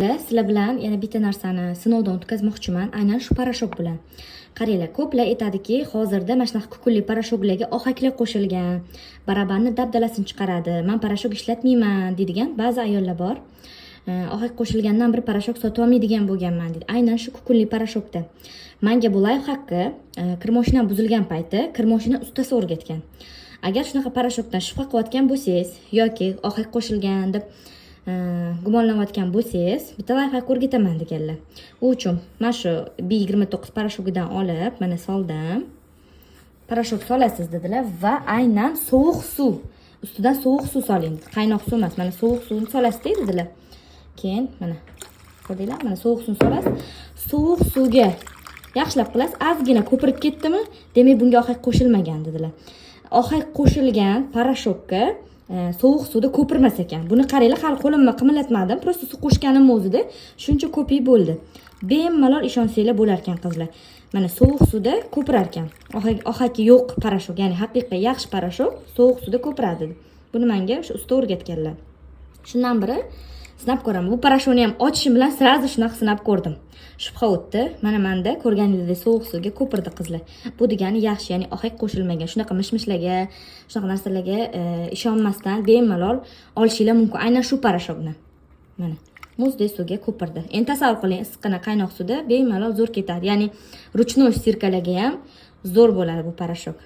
Sizlar bilan yana bitta narsani sinovdan o'tkazmoqchiman, aynan shu порошок bilan. Qaranglar, ko'plar aytadiki, hozirda mana shunaqa kukunli порошок larga ohaklar qo'shilgan, barabanni dabdalasini chiqaradi, man порошок ishlatmayman deydigan ba'zi ayollar bor. Ohak qo'shilgandan bir порошок sotib olmaydigan bo'lganman deydi. Aynan shu kukunli порошок da manga bu лайфхак ni kir moshinam buzilgan payti kir moshina ustasi o'rgatgan. Agar shunaqa порошок dan shubha qilayotgan bo'lsangiz yoki ohak qo'shilgan deb gumonlanayotgan bo'lsangiz, bitta лайфхак o'rgataman deganlar. U uchun mana shu B29 порошок idan olib, mana soldim. Порошок solasiz dedilar va aynan sovuq suv ustidan, sovuq suv soling, qaynoq suv emas, mana sovuq suvni solasiz dedilar. Keyin mana ko'rdinglar, mana sovuq suvni solasiz, sovuq suvga yaxshilab qilasiz, ozgina ko'pirib ketdimi, demak, bunga ohak qo'shilmagan dedilar. Ohak qo'shilgan порошок ka sovuq suvda ko'pirmas ekan. Buni qaranglar, hali qo'limni qimirlatmadim, просто suv qo'shganim o'zida shuncha ko'pik bo'ldi. Bemalol ishonsanglar bo'larkan, qizlar. Mana sovuq suvda ko'pirar ekan ohaki yo'q порошок, ya'ni haqiqiy yaxshi порошок sovuq suvda ko'piradi. Buni manga o'sha usta o'rgatganlar. Shundan biri sinab ko'raman. Bu порошок ni ham ochishim bilan сразу shunaqa sinab ko'rdim, shubha o'tdi. Mana manda ko'rganingizdek sovuq suvga ko'pirdi, qizlar. Bu degani yaxshi, ya'ni ohak qo'shilmagan. Shunaqa mish mishlarga, shunaqa narsalarga ishonmasdan bemalol olishinglar mumkin aynan shu порошок ni. Mana muzdek suvga ko'pirdi. Endi tasavvur qiling, issiqqina qaynoq suvda bemalol zo'r ketadi, ya'ni ручной стирка larga ham zo'r bo'ladi bu порошок.